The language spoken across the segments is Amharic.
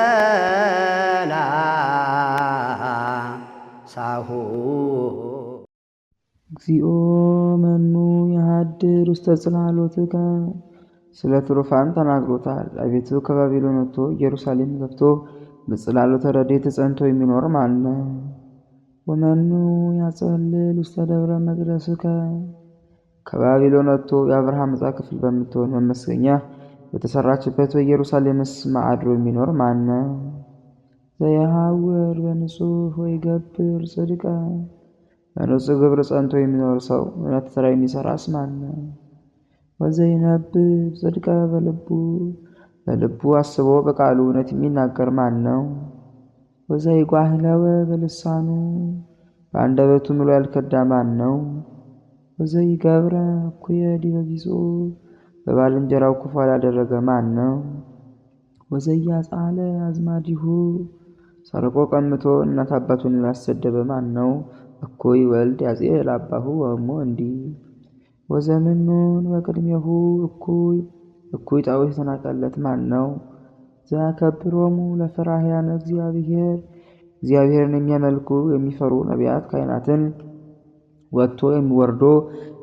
አመሰላ ሳሁ እግዚኦ መኑ የሃድር ውስተ ጽላሎትከ። ስለ ትሩፋን ተናግሮታል። አቤቱ ከባቢሎን ወጥቶ ኢየሩሳሌም ገብቶ በጽላሎተ ረድኤት ጸንቶ የሚኖር ማን ነው? ወመኑ ያጸልል ውስተ ደብረ መቅደስከ። ከባቢሎን ወጥቶ የአብርሃም ዕጣ ክፍል በምትሆን መመስገኛ በተሰራችበት በኢየሩሳሌምስ ማዕድሮ የሚኖር ማን ነው? ዘየሐውር በንጹሕ ወይገብር ጽድቀ። በንጹሕ ግብር ጸንቶ የሚኖር ሰው እውነት ስራ የሚሰራስ ማን ነው? ወዘይነብብ ጽድቀ በልቡ። በልቡ አስቦ በቃሉ እውነት የሚናገር ማን ነው? ወዘይጓህለወ በልሳኑ። በአንደበቱ ምሎ ያልከዳ ማን ነው? ወዘይገብረ እኩየ ዲበ ቢጹ። በባልንጀራው ክፉ ያላደረገ ማን ነው? ወዘያጻለ አዝማዲሁ። ሰርቆ ቀምቶ እናት አባቱን ያላሰደበ ማን ነው? እኩይ ወልድ ያጼ ላባሁ ወእሞ እንዲህ። ወዘምኑን በቅድሜሁ እኩይ እኩይ ጣዖት የተናቀለት ማን ነው? ዘያከብሮሙ ለፈራህያነ እግዚአብሔር። እግዚአብሔርን የሚያመልኩ የሚፈሩ ነቢያት ካህናትን ወጥቶ ወርዶ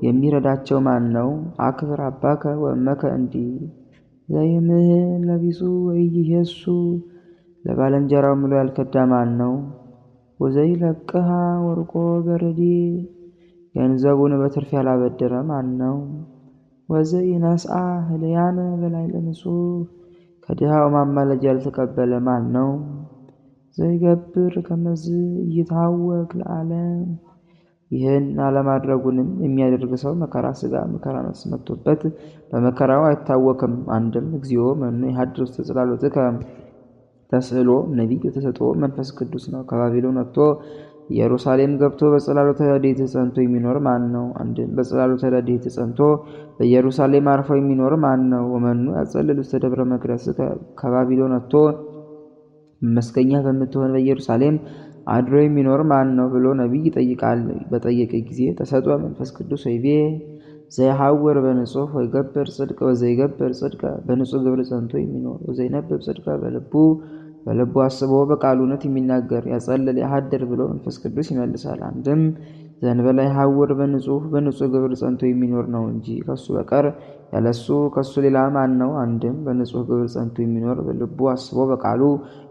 የሚረዳቸው ማን ነው? አክብር አባከ ወእመከ እንዲህ። ዘይምህል ለቢጹ ወኢይሄሱ። ለባልንጀራው ምሎ ያልከዳ ማን ነው? ወዘይለቅሃ ወርቆ በረዲ። ገንዘቡን በትርፍ ያላበደረ ማን ነው? ወዘኢነስአ ህልያነ በላዕለ ንጹሕ። ከድሃው ማማለጃ ያልተቀበለ ማን ነው? ዘይገብር ከመዝ እይታወክ ለዓለም። ይህን አለማድረጉንም የሚያደርግ ሰው መከራ ስጋ መከራ ነፍስ መጥቶበት በመከራው አይታወክም። አንድም እግዚኦ መኑ የሀድር ውስተ ጽላሎትከ ተስዕሎ ነቢይ ተሰጥኦ መንፈስ ቅዱስ ነው። ከባቢሎን ወጥቶ ኢየሩሳሌም ገብቶ በጽላሎተ ረድኤት ጸንቶ የሚኖር ማን ነው? አንድም በጽላሎተ ረድኤት ጸንቶ በኢየሩሳሌም አርፎ የሚኖር ማን ነው? ወመኑ ያጸልል ውስተ ደብረ መቅደስ። ከባቢሎን ወጥቶ መመስገኛ በምትሆን በኢየሩሳሌም አድሮ የሚኖር ማን ነው ብሎ ነቢይ ይጠይቃል። በጠየቀ ጊዜ ተሰጥኦ መንፈስ ቅዱስ ወይቤ ዘይሐውር በንጹሕ ወይገብር ጽድቀ ወዘይገብር ጽድቀ። በንጹሕ ግብር ጸንቶ የሚኖር ወዘይነብብ ጽድቀ በልቡ። በልቡ አስቦ በቃሉ እውነት የሚናገር ያጸልል ያሀድር ብሎ መንፈስ ቅዱስ ይመልሳል። አንድም ዘእንበለ ይሐውር በንጹሕ በንጹሕ ግብር ጸንቶ የሚኖር ነው እንጂ ከሱ በቀር ያለሱ ከሱ ሌላ ማን ነው? አንድም በንጹሕ ግብር ጸንቶ የሚኖር በልቡ አስቦ በቃሉ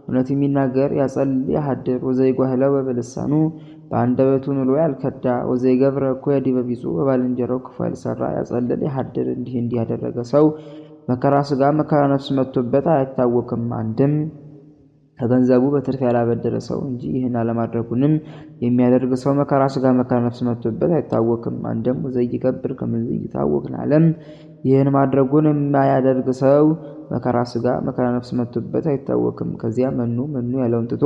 እውነት የሚናገር ያጸልል ያሀድር። ወዘይጓህለው በልሳኑ። በአንደበቱ ምሎ ያልከዳ። ወዘይገብረ እኩየ ዲበ ቢጹ። በባልንጀራው ክፉ ያልሰራ ያጸልል ያሀድር። እንዲህ እንዲህ ያደረገ ሰው መከራ ስጋ መከራ ነፍስ መጥቶበት አይታወክም። አንድም ከገንዘቡ በትርፍ ያላበደረ ሰው እንጂ ይህን አለማድረጉንም የሚያደርግ ሰው መከራ ስጋ መከራ ነፍስ መጥቶበት አይታወክም። አንድም ወዘኢይገብር ከመዝ ኢይታወክ ለዓለም። ይህን ማድረጉን የማያደርግ ሰው መከራ ስጋ መከራ ነፍስ መጥቶበት አይታወክም። ከዚያ መኑ መኑ ያለውን ትቶ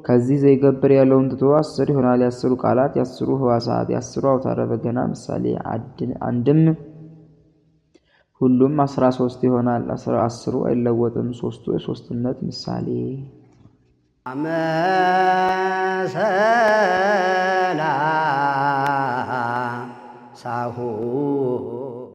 ከዚህ ዘይገብር ያለውን ትቶ 10 ይሆናል። የ10ሩ ቃላት የ10ሩ ህዋሳት የ10ሩ አውታረ በገና ምሳሌ። አንድም ሁሉም 13 ይሆናል። 10ሩ አይለወጥም። 3ቱ የሶስትነት ምሳሌ። አመሰላ ሳሁ።